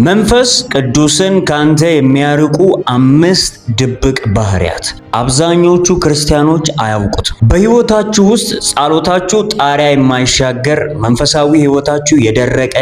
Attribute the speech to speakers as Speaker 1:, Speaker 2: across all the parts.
Speaker 1: መንፈስ ቅዱስን ካንተ የሚያርቁ አምስት ድብቅ ባህሪያት አብዛኞቹ ክርስቲያኖች አያውቁትም። በሕይወታችሁ ውስጥ ጸሎታችሁ ጣሪያ የማይሻገር፣ መንፈሳዊ ሕይወታችሁ የደረቀ፣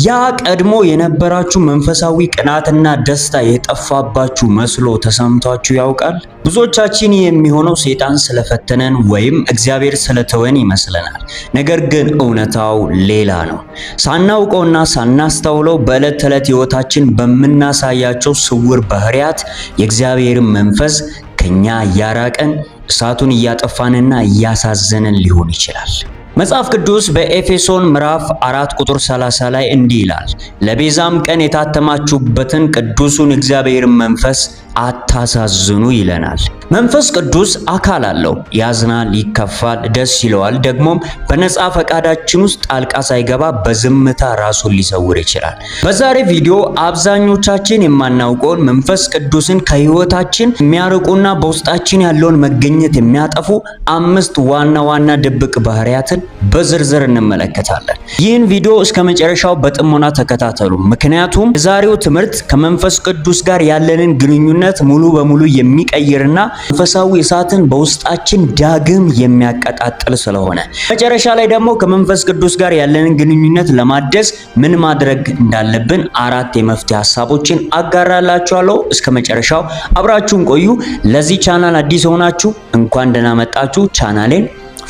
Speaker 1: ያ ቀድሞ የነበራችሁ መንፈሳዊ ቅናትና ደስታ የጠፋባችሁ መስሎ ተሰምቷችሁ ያውቃል? ብዙዎቻችን የሚሆነው ሰይጣን ስለፈተነን ወይም እግዚአብሔር ስለተወን ይመስለናል። ነገር ግን እውነታው ሌላ ነው። ሳናውቀውና ሳናስተውለው በዕለት ተዕለት ሕይወታችን በምናሳያቸው ስውር ባህሪያት የእግዚአብሔርን መንፈስ ከኛ እያራቀን፣ እሳቱን እያጠፋንና እያሳዘነን ሊሆን ይችላል። መጽሐፍ ቅዱስ በኤፌሶን ምዕራፍ 4 ቁጥር 30 ላይ እንዲህ ይላል፣ ለቤዛም ቀን የታተማችሁበትን ቅዱሱን እግዚአብሔርን መንፈስ አታሳዝኑ ይለናል። መንፈስ ቅዱስ አካል አለው። ያዝናል፣ ይከፋል፣ ደስ ይለዋል። ደግሞም በነፃ ፈቃዳችን ውስጥ ጣልቃ ሳይገባ በዝምታ ራሱን ሊሰውር ይችላል። በዛሬ ቪዲዮ አብዛኞቻችን የማናውቀውን መንፈስ ቅዱስን ከህይወታችን የሚያርቁና በውስጣችን ያለውን መገኘት የሚያጠፉ አምስት ዋና ዋና ድብቅ ባህሪያትን በዝርዝር እንመለከታለን። ይህን ቪዲዮ እስከ መጨረሻው በጥሞና ተከታተሉ። ምክንያቱም የዛሬው ትምህርት ከመንፈስ ቅዱስ ጋር ያለንን ግንኙነት ሙሉ በሙሉ የሚቀይርና መንፈሳዊ እሳትን በውስጣችን ዳግም የሚያቀጣጥል ስለሆነ፣ መጨረሻ ላይ ደግሞ ከመንፈስ ቅዱስ ጋር ያለንን ግንኙነት ለማደስ ምን ማድረግ እንዳለብን አራት የመፍትሄ ሀሳቦችን አጋራላችኋለሁ። እስከ መጨረሻው አብራችሁን ቆዩ። ለዚህ ቻናል አዲስ ሆናችሁ እንኳን ደህና መጣችሁ። ቻናሌን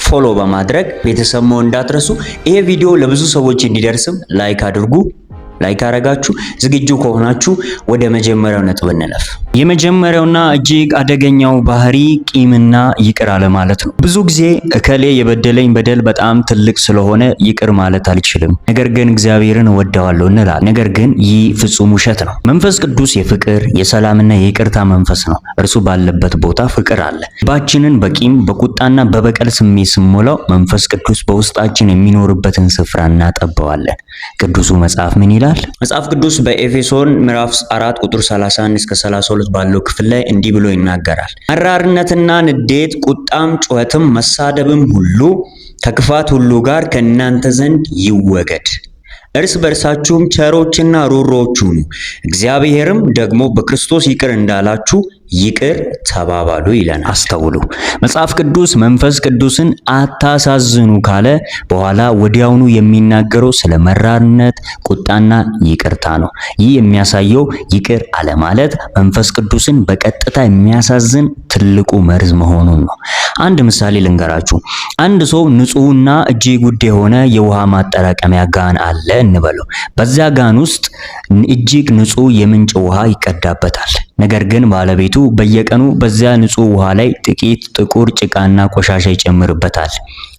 Speaker 1: follow በማድረግ ቤተሰብ መሆን እንዳትረሱ። ይሄ ቪዲዮ ለብዙ ሰዎች እንዲደርስም like አድርጉ። Like አረጋችሁ ዝግጁ ከሆናችሁ ወደ መጀመሪያው ነጥብ እንለፍ። የመጀመሪያውና እጅግ አደገኛው ባህሪ ቂምና ይቅር አለማለት ነው። ብዙ ጊዜ እከሌ የበደለኝ በደል በጣም ትልቅ ስለሆነ ይቅር ማለት አልችልም፣ ነገር ግን እግዚአብሔርን እወደዋለሁ እንላለን። ነገር ግን ይህ ፍጹም ውሸት ነው። መንፈስ ቅዱስ የፍቅር፣ የሰላምና የይቅርታ መንፈስ ነው። እርሱ ባለበት ቦታ ፍቅር አለ። ልባችንን በቂም፣ በቁጣና በበቀል ስሜት ስንሞላው መንፈስ ቅዱስ በውስጣችን የሚኖርበትን ስፍራ እናጠበዋለን። ቅዱሱ መጽሐፍ ምን ይላል? መጽሐፍ ቅዱስ በኤፌሶን ምዕራፍ 4 ቁጥር 31 እስከ 32 ባለው ክፍል ላይ እንዲህ ብሎ ይናገራል። መራርነትና ንዴት፣ ቁጣም፣ ጩኸትም፣ መሳደብም ሁሉ ከክፋት ሁሉ ጋር ከእናንተ ዘንድ ይወገድ። እርስ በርሳችሁም ቸሮችና ሩሮዎች ሁኑ፣ እግዚአብሔርም ደግሞ በክርስቶስ ይቅር እንዳላችሁ ይቅር ተባባሉ ይለናል። አስተውሉ። መጽሐፍ ቅዱስ መንፈስ ቅዱስን አታሳዝኑ ካለ በኋላ ወዲያውኑ የሚናገረው ስለ መራርነት፣ ቁጣና ይቅርታ ነው። ይህ የሚያሳየው ይቅር አለማለት መንፈስ ቅዱስን በቀጥታ የሚያሳዝን ትልቁ መርዝ መሆኑን ነው። አንድ ምሳሌ ልንገራችሁ። አንድ ሰው ንጹህና እጅግ ውድ የሆነ የውሃ ማጠራቀሚያ ጋን አለ እንበለው። በዚያ ጋን ውስጥ እጅግ ንጹህ የምንጭ ውሃ ይቀዳበታል። ነገር ግን ባለቤቱ በየቀኑ በዚያ ንጹህ ውሃ ላይ ጥቂት ጥቁር ጭቃና ቆሻሻ ይጨምርበታል።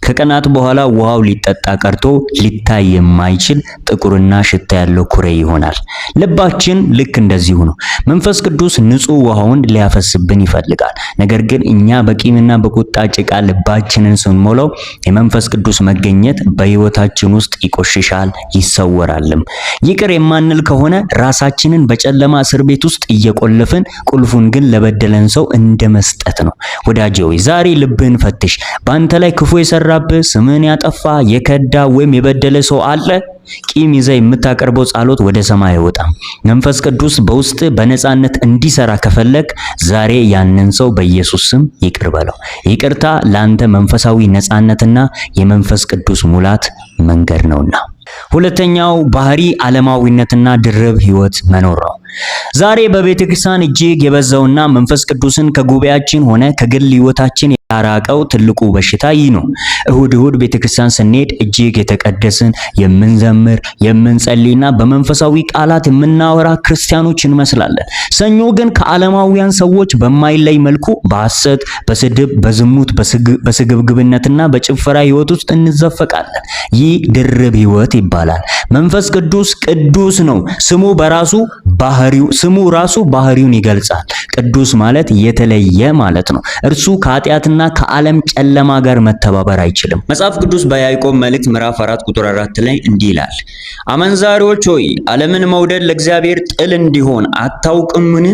Speaker 1: ከቀናት በኋላ ውሃው ሊጠጣ ቀርቶ ሊታይ የማይችል ጥቁርና ሽታ ያለው ኩሬ ይሆናል። ልባችን ልክ እንደዚሁ ነው። መንፈስ ቅዱስ ንጹህ ውሃውን ሊያፈስብን ይፈልጋል። ነገር ግን እኛ በቂምና በቁጣ ጭቃ ልባችንን ስንሞላው የመንፈስ ቅዱስ መገኘት በሕይወታችን ውስጥ ይቆሽሻል፣ ይሰወራልም። ይቅር የማንል ከሆነ ራሳችንን በጨለማ እስር ቤት ውስጥ እየቆለፍን ቁልፉን ግን ለበደለን ሰው እንደ መስጠት ነው። ወዳጄ ሆይ፣ ዛሬ ልብህን ፈትሽ። በአንተ ላይ ክፉ የሰራብህ፣ ስምህን ያጠፋ፣ የከዳ ወይም የበደለ ሰው አለ? ቂም ይዘህ የምታቀርበው ጸሎት ወደ ሰማይ አይወጣም። መንፈስ ቅዱስ በውስጥ በነፃነት እንዲሰራ ከፈለግ ዛሬ ያንን ሰው በኢየሱስ ስም ይቅር በለው። ይቅርታ ላንተ መንፈሳዊ ነፃነትና የመንፈስ ቅዱስ ሙላት መንገድ ነውና። ሁለተኛው ባህሪ ዓለማዊነትና ድርብ ህይወት መኖር ነው። ዛሬ በቤተ ክርስቲያን እጅግ የበዛውና መንፈስ ቅዱስን ከጉባኤያችን ሆነ ከግል ህይወታችን ያራቀው ትልቁ በሽታ ይህ ነው። እሁድ እሁድ ቤተክርስቲያን ስንሄድ እጅግ የተቀደስን፣ የምንዘምር፣ የምንጸልይና በመንፈሳዊ ቃላት የምናወራ ክርስቲያኖች እንመስላለን። ሰኞ ግን ከዓለማውያን ሰዎች በማይለይ መልኩ በሐሰት፣ በስድብ፣ በዝሙት፣ በስግብግብነትና በጭፈራ ህይወት ውስጥ እንዘፈቃለን። ይህ ድርብ ህይወት ይባላል። መንፈስ ቅዱስ ቅዱስ ነው። ስሙ በራሱ ባህሪው ስሙ ራሱ ባህሪውን ይገልጻል። ቅዱስ ማለት የተለየ ማለት ነው። እርሱ ከኃጢአትና ከዓለም ጨለማ ጋር መተባበር አይችልም። መጽሐፍ ቅዱስ በያዕቆብ መልእክት ምዕራፍ 4 ቁጥር 4 ላይ እንዲህ ይላል፣ አመንዛሪዎች ሆይ፣ ዓለምን መውደድ ለእግዚአብሔር ጥል እንዲሆን አታውቅምን?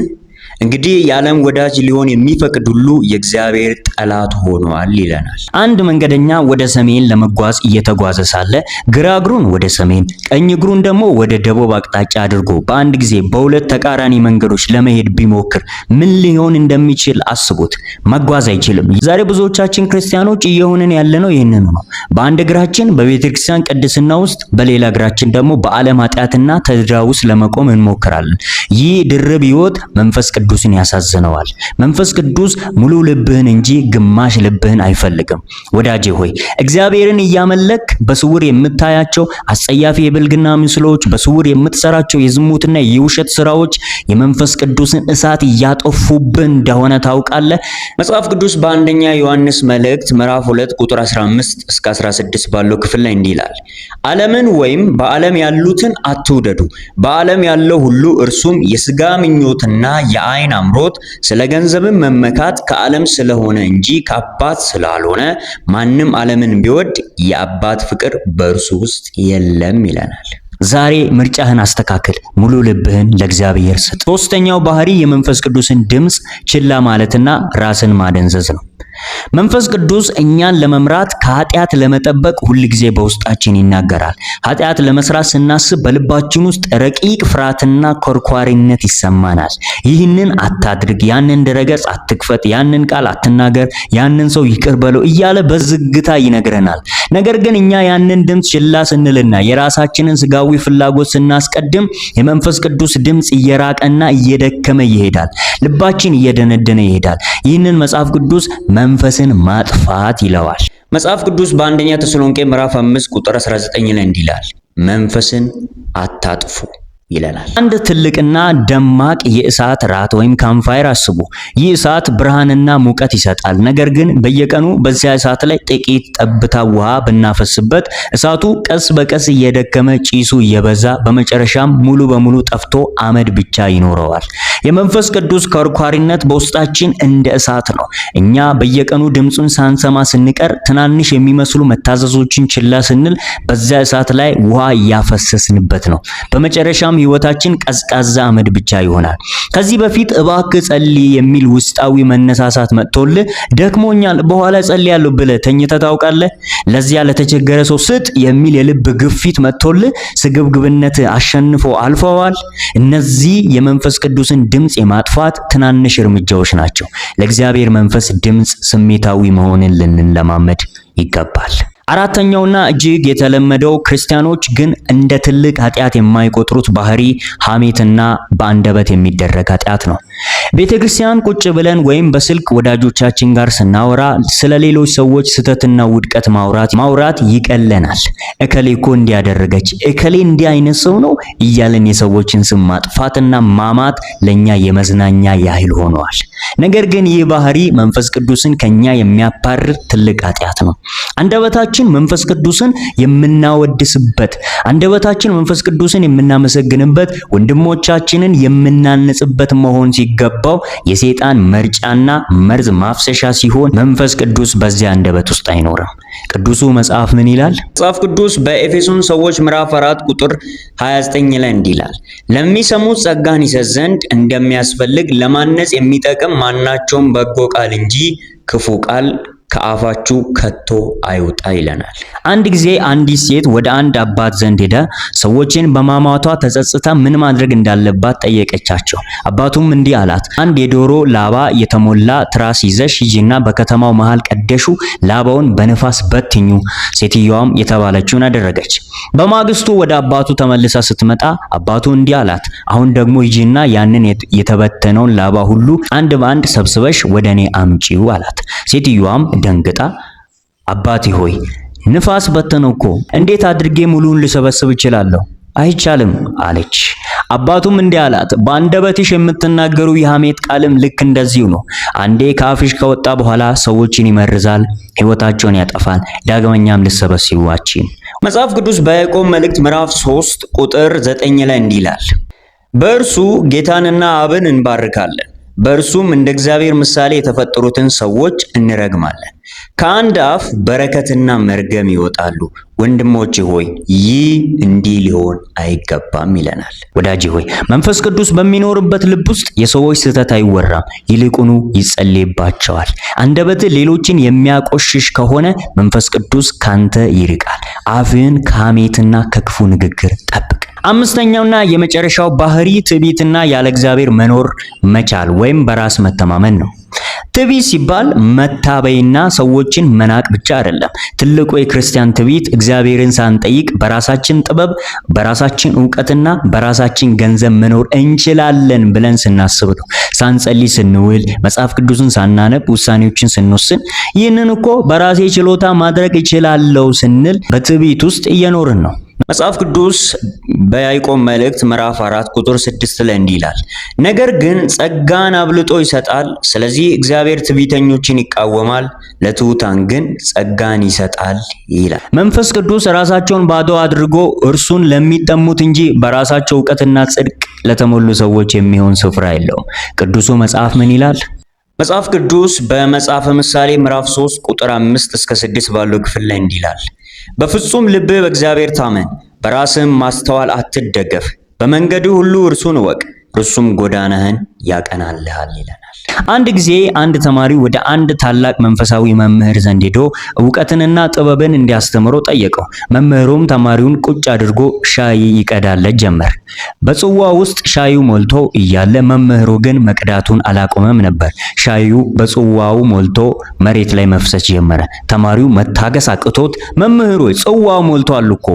Speaker 1: እንግዲህ የዓለም ወዳጅ ሊሆን የሚፈቅድ ሁሉ የእግዚአብሔር ጠላት ሆኗል ይለናል። አንድ መንገደኛ ወደ ሰሜን ለመጓዝ እየተጓዘ ሳለ ግራ እግሩን ወደ ሰሜን፣ ቀኝ እግሩን ደግሞ ወደ ደቡብ አቅጣጫ አድርጎ በአንድ ጊዜ በሁለት ተቃራኒ መንገዶች ለመሄድ ቢሞክር ምን ሊሆን እንደሚችል አስቡት። መጓዝ አይችልም። ዛሬ ብዙዎቻችን ክርስቲያኖች እየሆንን ያለነው ይህንኑ ነው። በአንድ እግራችን በቤተክርስቲያን ቅድስና ውስጥ፣ በሌላ እግራችን ደግሞ በዓለም ኃጢአትና ተድላ ውስጥ ለመቆም እንሞክራለን። ይህ ድርብ ሕይወት መንፈስ ቅዱስን ያሳዝነዋል። መንፈስ ቅዱስ ሙሉ ልብህን እንጂ ግማሽ ልብህን አይፈልግም። ወዳጄ ሆይ፣ እግዚአብሔርን እያመለክ በስውር የምታያቸው አስጸያፊ የብልግና ምስሎች፣ በስውር የምትሰራቸው የዝሙትና የውሸት ስራዎች የመንፈስ ቅዱስን እሳት እያጠፉብን እንደሆነ ታውቃለህ። መጽሐፍ ቅዱስ በአንደኛ ዮሐንስ መልእክት ምዕራፍ 2 ቁጥር 15 እስከ 16 ባለው ክፍል ላይ እንዲህ ይላል፣ ዓለምን ወይም በዓለም ያሉትን አትውደዱ። በዓለም ያለው ሁሉ እርሱም የሥጋ ምኞትና የዓይን አምሮት፣ ስለ ገንዘብም መመካት ከዓለም ስለሆነ እንጂ ከአባት ስላልሆነ ማንም ዓለምን ቢወድ የአባት ፍቅር በእርሱ ውስጥ የለም ይለናል። ዛሬ ምርጫህን አስተካክል። ሙሉ ልብህን ለእግዚአብሔር ስጥ። ሶስተኛው ባህሪ የመንፈስ ቅዱስን ድምፅ ችላ ማለትና ራስን ማደንዘዝ ነው። መንፈስ ቅዱስ እኛን ለመምራት፣ ከኃጢአት ለመጠበቅ ሁል ጊዜ በውስጣችን ይናገራል። ኃጢአት ለመስራት ስናስብ በልባችን ውስጥ ረቂቅ ፍርሃትና ኮርኳሪነት ይሰማናል። ይህንን አታድርግ፣ ያንን ድረገጽ አትክፈት፣ ያንን ቃል አትናገር፣ ያንን ሰው ይቅር በለው እያለ በዝግታ ይነግረናል። ነገር ግን እኛ ያንን ድምፅ ችላ ስንልና የራሳችንን ስጋዊ ፍላጎት ስናስቀድም የመንፈስ ቅዱስ ድምፅ እየራቀና እየደከመ ይሄዳል። ልባችን እየደነደነ ይሄዳል። ይህንን መጽሐፍ ቅዱስ መንፈስን ማጥፋት ይለዋል። መጽሐፍ ቅዱስ በአንደኛ ተሰሎንቄ ምዕራፍ 5 ቁጥር 19 ላይ እንዲህ ይላል፣ መንፈስን አታጥፉ ይለናል። አንድ ትልቅና ደማቅ የእሳት ራት ወይም campfire አስቡ። ይህ እሳት ብርሃንና ሙቀት ይሰጣል። ነገር ግን በየቀኑ በዚያ እሳት ላይ ጥቂት ጠብታ ውሃ ብናፈስበት እሳቱ ቀስ በቀስ እየደከመ፣ ጭሱ እየበዛ፣ በመጨረሻም ሙሉ በሙሉ ጠፍቶ አመድ ብቻ ይኖረዋል። የመንፈስ ቅዱስ ኮርኳሪነት በውስጣችን እንደ እሳት ነው። እኛ በየቀኑ ድምፁን ሳንሰማ ስንቀር፣ ትናንሽ የሚመስሉ መታዘዞችን ችላ ስንል በዚያ እሳት ላይ ውሃ እያፈሰስንበት ነው። በመጨረሻም ህይወታችን ቀዝቃዛ አመድ ብቻ ይሆናል። ከዚህ በፊት እባክህ ጸልይ የሚል ውስጣዊ መነሳሳት መጥቶልህ ደክሞኛል፣ በኋላ ጸልያለሁ ብለህ ተኝተህ ታውቃለህ? ለዚያ ለተቸገረ ሰው ስጥ የሚል የልብ ግፊት መጥቶልህ ስግብግብነት አሸንፎ አልፈዋል? እነዚህ የመንፈስ ቅዱስን ድምፅ የማጥፋት ትናንሽ እርምጃዎች ናቸው። ለእግዚአብሔር መንፈስ ድምፅ ስሜታዊ መሆንን ልንለማመድ ይገባል። አራተኛውና እጅግ የተለመደው፣ ክርስቲያኖች ግን እንደ ትልቅ ኃጢአት የማይቆጥሩት ባህሪ ሐሜትና በአንደበት የሚደረግ ኃጢአት ነው። ቤተክርስቲያን ቁጭ ብለን ወይም በስልክ ወዳጆቻችን ጋር ስናወራ ስለ ሌሎች ሰዎች ስህተትና ውድቀት ማውራት ማውራት ይቀለናል። እከሌ እኮ እንዲህ አደረገች፣ እከሌ እንዲህ አይነት ሰው ነው እያልን የሰዎችን ስም ማጥፋትና ማማት ለኛ የመዝናኛ ያህል ሆነዋል። ነገር ግን ይህ ባህሪ መንፈስ ቅዱስን ከኛ የሚያባርር ትልቅ ኃጢአት ነው። አንደበታችን መንፈስ ቅዱስን የምናወድስበት፣ አንደበታችን መንፈስ ቅዱስን የምናመሰግንበት፣ ወንድሞቻችንን የምናንጽበት መሆን ሲገባው የሰይጣን መርጫና መርዝ ማፍሰሻ ሲሆን መንፈስ ቅዱስ በዚያ አንደበት ውስጥ አይኖርም። ቅዱሱ መጽሐፍ ምን ይላል? መጽሐፍ ቅዱስ በኤፌሶን ሰዎች ምዕራፍ 4 ቁጥር 29 ላይ እንዲህ ይላል፣ ለሚሰሙት ጸጋን ይሰጥ ዘንድ እንደሚያስፈልግ ለማነጽ የሚጠቅም ማናቸውም በጎ ቃል እንጂ ክፉ ቃል ከአፋችሁ ከቶ አይውጣ ይለናል። አንድ ጊዜ አንዲት ሴት ወደ አንድ አባት ዘንድ ሄዳ ሰዎችን በማማቷ ተጸጽታ ምን ማድረግ እንዳለባት ጠየቀቻቸው። አባቱም እንዲህ አላት፣ አንድ የዶሮ ላባ የተሞላ ትራስ ይዘሽ ሂጂና በከተማው መሃል ቀደሹ፣ ላባውን በንፋስ በትኙ። ሴትየዋም የተባለችውን አደረገች። በማግስቱ ወደ አባቱ ተመልሳ ስትመጣ አባቱ እንዲህ አላት፣ አሁን ደግሞ ሂጂና ያንን የተበተነውን ላባ ሁሉ አንድ በአንድ ሰብስበሽ ወደ እኔ አምጪው አላት። ሴትየዋም ደንግጣ አባቴ ሆይ፣ ንፋስ በተነው እኮ፣ እንዴት አድርጌ ሙሉውን ልሰበስብ እችላለሁ? አይቻልም አለች። አባቱም እንዲህ አላት፣ በአንደበትሽ የምትናገሩ የሐሜት ቃልም ልክ እንደዚሁ ነው። አንዴ ከአፍሽ ከወጣ በኋላ ሰዎችን ይመርዛል፣ ሕይወታቸውን ያጠፋል። ዳግመኛም ልትሰበስቢው አትችይም። መጽሐፍ ቅዱስ በያዕቆብ መልእክት ምዕራፍ 3 ቁጥር 9 ላይ እንዲህ ይላል፣ በእርሱ ጌታንና አብን እንባርካለን፣ በእርሱም እንደ እግዚአብሔር ምሳሌ የተፈጠሩትን ሰዎች እንረግማለን። ከአንድ አፍ በረከትና መርገም ይወጣሉ። ወንድሞቼ ሆይ ይህ እንዲህ ሊሆን አይገባም ይለናል። ወዳጄ ሆይ መንፈስ ቅዱስ በሚኖርበት ልብ ውስጥ የሰዎች ስህተት አይወራም፣ ይልቁኑ ይጸልይባቸዋል። አንደበትህ ሌሎችን የሚያቆሽሽ ከሆነ መንፈስ ቅዱስ ካንተ ይርቃል። አፍህን ከሐሜትና ከክፉ ንግግር ጠብቅ። አምስተኛውና የመጨረሻው ባህሪ ትዕቢትና ያለ እግዚአብሔር መኖር መቻል ወይም በራስ መተማመን ነው። ትዕቢት ሲባል መታበይና ሰዎችን መናቅ ብቻ አይደለም። ትልቁ የክርስቲያን ትዕቢት እግዚአብሔርን ሳንጠይቅ በራሳችን ጥበብ፣ በራሳችን ዕውቀትና በራሳችን ገንዘብ መኖር እንችላለን ብለን ስናስብ ነው። ሳንጸልይ ስንውል፣ መጽሐፍ ቅዱስን ሳናነብ ውሳኔዎችን ስንወስን፣ ይህንን እኮ በራሴ ችሎታ ማድረግ እችላለሁ ስንል በትዕቢት ውስጥ እየኖርን ነው። መጽሐፍ ቅዱስ በያዕቆብ መልእክት ምዕራፍ 4 ቁጥር 6 ላይ እንዲህ ይላል፣ ነገር ግን ጸጋን አብልጦ ይሰጣል። ስለዚህ እግዚአብሔር ትዕቢተኞችን ይቃወማል፣ ለትሑታን ግን ጸጋን ይሰጣል ይላል። መንፈስ ቅዱስ ራሳቸውን ባዶ አድርጎ እርሱን ለሚጠሙት እንጂ በራሳቸው እውቀትና ጽድቅ ለተሞሉ ሰዎች የሚሆን ስፍራ የለውም። ቅዱሱ መጽሐፍ ምን ይላል? መጽሐፍ ቅዱስ በመጽሐፈ ምሳሌ ምዕራፍ 3 ቁጥር 5 እስከ 6 ባለው ክፍል ላይ እንዲህ ይላል፣ በፍጹም ልብህ በእግዚአብሔር ታመን፣ በራስህም ማስተዋል አትደገፍ። በመንገድህ ሁሉ እርሱን እወቅ፣ እርሱም ጎዳናህን ያቀናልሃል ይለናል። አንድ ጊዜ አንድ ተማሪ ወደ አንድ ታላቅ መንፈሳዊ መምህር ዘንድ ሄዶ እውቀትንና ጥበብን እንዲያስተምረው ጠየቀው። መምህሩም ተማሪውን ቁጭ አድርጎ ሻይ ይቀዳለት ጀመር። በጽዋ ውስጥ ሻዩ ሞልቶ እያለ መምህሩ ግን መቅዳቱን አላቆመም ነበር። ሻዩ በጽዋው ሞልቶ መሬት ላይ መፍሰስ ጀመረ። ተማሪው መታገስ አቅቶት መምህሩ ጽዋው ሞልቷል እኮ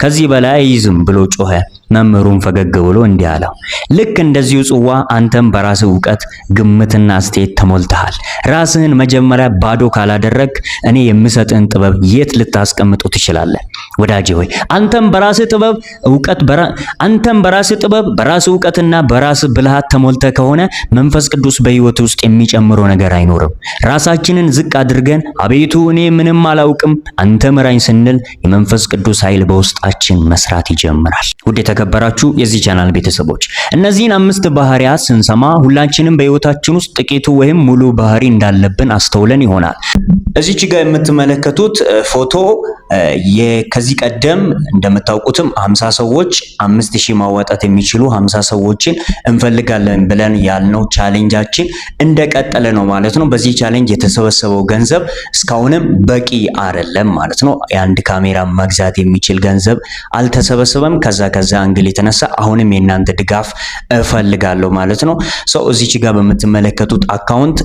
Speaker 1: ከዚህ በላይ አይይዝም ብሎ ጮኸ። መምህሩም ፈገግ ብሎ እንዲህ አለው፣ ልክ እንደዚሁ ጽዋ አንተም በራስህ እውቀት፣ ግምትና አስተያየት ተሞልተሃል። ራስህን መጀመሪያ ባዶ ካላደረግ እኔ የምሰጥህን ጥበብ የት ልታስቀምጠው ትችላለህ? ወዳጄ ሆይ አንተም በራስህ ጥበብ እውቀት አንተም በራስህ ጥበብ በራስህ እውቀትና በራስህ ብልሃት ተሞልተህ ከሆነ መንፈስ ቅዱስ በሕይወት ውስጥ የሚጨምረው ነገር አይኖርም። ራሳችንን ዝቅ አድርገን አቤቱ እኔ ምንም አላውቅም አንተ ምራኝ ስንል የመንፈስ ቅዱስ ኃይል በውስጣችን መስራት ይጀምራል። ውድ የተከበራችሁ የዚህ ቻናል ቤተሰቦች እነዚህን አምስት ባህሪያት ስንሰማ ሁላችንም በሕይወታችን ውስጥ ጥቂቱ ወይም ሙሉ ባህሪ እንዳለብን አስተውለን ይሆናል። እዚች ጋር የምትመለከቱት ፎቶ ከዚህ ቀደም እንደምታውቁትም 50 ሰዎች 5000 ማዋጣት የሚችሉ 50 ሰዎችን እንፈልጋለን ብለን ያልነው challenge ኣችን እንደቀጠለ ነው ማለት ነው። በዚህ challenge የተሰበሰበው ገንዘብ እስካሁንም በቂ አይደለም ማለት ነው። የአንድ ካሜራ መግዛት የሚችል ገንዘብ አልተሰበሰበም። ከዛ angle የተነሳ አሁንም የእናንተ ድጋፍ እፈልጋለሁ ማለት ነው። so እዚች ጋር በምትመለከቱት account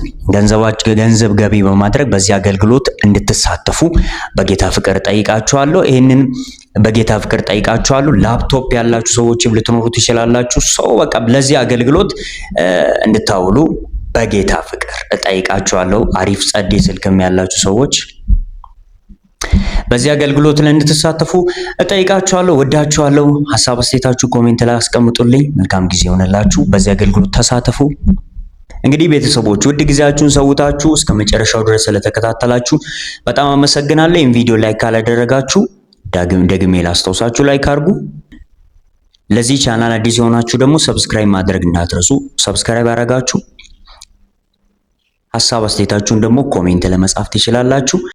Speaker 1: ገንዘብ ገቢ በማድረግ በዚህ አገልግሎት እንድትሳተፉ በጌታ ፍቅር ጠይቃችኋለሁ። ይህንን በጌታ ፍቅር ጠይቃችኋለሁ። ላፕቶፕ ያላችሁ ሰዎችም ልትኖሩ ትችላላችሁ። so በቃ ለዚህ አገልግሎት እንድታውሉ በጌታ ፍቅር እጠይቃችኋለሁ። አሪፍ ጸዴ ስልክም ያላችሁ ሰዎች በዚህ አገልግሎት ላይ እንድትሳተፉ እጠይቃችኋለሁ። ወዳችኋለሁ። ሀሳብ አስተያየታችሁ comment ላይ አስቀምጡልኝ። መልካም ጊዜ ይሆንላችሁ። በዚህ አገልግሎት ተሳተፉ። እንግዲህ ቤተሰቦች ውድ ጊዜያችሁን ሰውታችሁ እስከ መጨረሻው ድረስ ስለተከታተላችሁ በጣም አመሰግናለሁ። ይህን ቪዲዮ like ካላደረጋችሁ ደግሜ ላስታውሳችሁ like አድርጉ። ለዚህ ቻናል አዲስ የሆናችሁ ደግሞ subscribe ማድረግ እንዳትረሱ። subscribe ያደረጋችሁ ሀሳብ አስተያየታችሁን ደግሞ comment ለመጻፍ ትችላላችሁ።